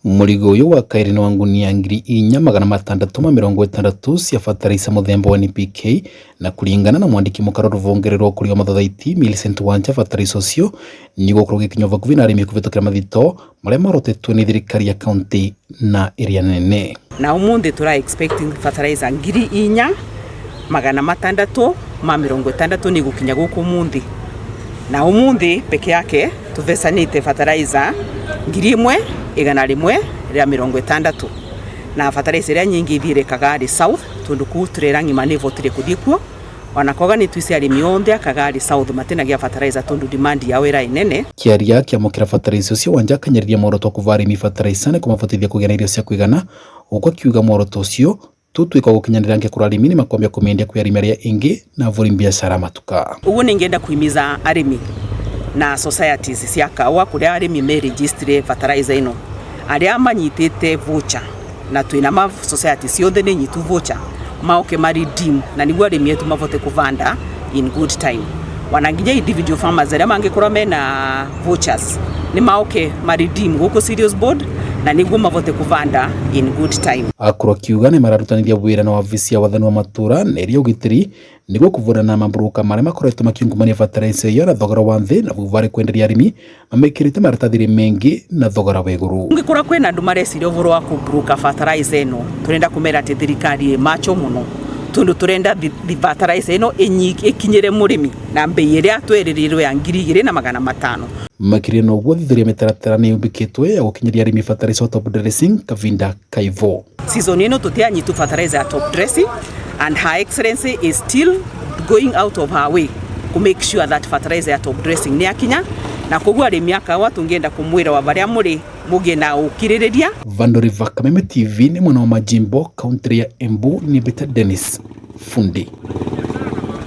Mũrigo ũyũ wa kaĩrĩ nĩ wa ngunia 4660 cia bataraica mũthemba wa NPK na kũringana na mwandĩki mũkaro rũhonge rwa ũkũria wa mathothaiti Millicent Wanja, bataraica ũcio nĩ ũgũkorwo ũgĩkinyio hakuhĩ na arĩmi kũhĩtũkĩra mathito marĩa marotetwo nĩ thirikari ya kaunti na ĩrĩa nene. Na umuthi tura expecting fertilizer 4660 ni gukinya guku umuthi, na umuthi peke yake tuvecanite fertilizer 1160, na fertilizer ĩrĩa nyingi ithire Kagari South, tondu kuu turera ng'ima nĩ ivotire kuthie kuo. Ona koga nĩ twise arĩmi othe a Kagari South matinagia fertilizer, tondu demand yao ĩra nene. Kĩaria kĩamũkĩra bataraica ũcio, Wanja akanyariria muoroto wa kũva arĩmi bataraica nĩ kũmabotithia kũgĩa na irio cia kũigana, gũkũ akiuga muoroto ũcio tutuĩka gũkinyanĩra angĩkorwo arĩmi nĩ makwambia kũmĩendia kwĩ arĩmi arĩa ĩngĩ na avũri biacara matuka. Ũguo nĩ kuhimiza arĩmi na societies cia kaũa kũrĩa arĩmi me register fertilizer ĩno, arĩa manyitĩte voucher, na twĩna ma society ciothe nĩ nyitu voucher, maoke ma redeem na nĩguo arĩmi etu mabote kũvanda in good time. Wana nginya individual farmers arĩa mangĩkorwo mena vouchers nĩ maoke ma redeem gũkũ Cereals Board na nĩguo mabote kũvanda in good time. Akorwo akiuga nĩ mararutanithia wĩra na wabici ya wathani wa matũra na ĩrĩa ũgitĩri nĩguo kũvũrana na maburuka marĩa makoretwo makiungumania bataraica ĩyo na thogora wa thĩ, na vuvarĩ kwenderia arĩmi mamĩkĩrĩte maratathi mengi na thogora wa igũrũ. Ũngĩkorwo kwĩna andũ mareciria ũhoro wa kũbroker fertilizer ĩno, tũrenda kũmera atĩ thirikari ĩ macho mũno, tondũ tũrenda fertilizer ĩno ĩkinyĩre mũrĩmi na mbei ĩrĩa twĩrĩrĩirwo ya 2500. Makĩria na ũguo, thuthuria mĩtaratara nĩ yũmbĩkĩtwo ya gũkinyĩria arĩmi bataraica wa top dressing kavinda kaivo. Season ĩno tũtianyitu fertilizer ya top dressing, and Her Excellency is still going out of her way to make sure that fertilizer ya top dressing nĩ yakinya, na koguo arĩmi a kaũa tũngĩenda kũmwĩra wa barĩa mũrĩ mũgĩe na ũkirĩrĩria. Vandoriva, Kameme TV, nĩ mwena wa Majimbo, kaunti ya Embu, nĩ Bita Dennis Fundi.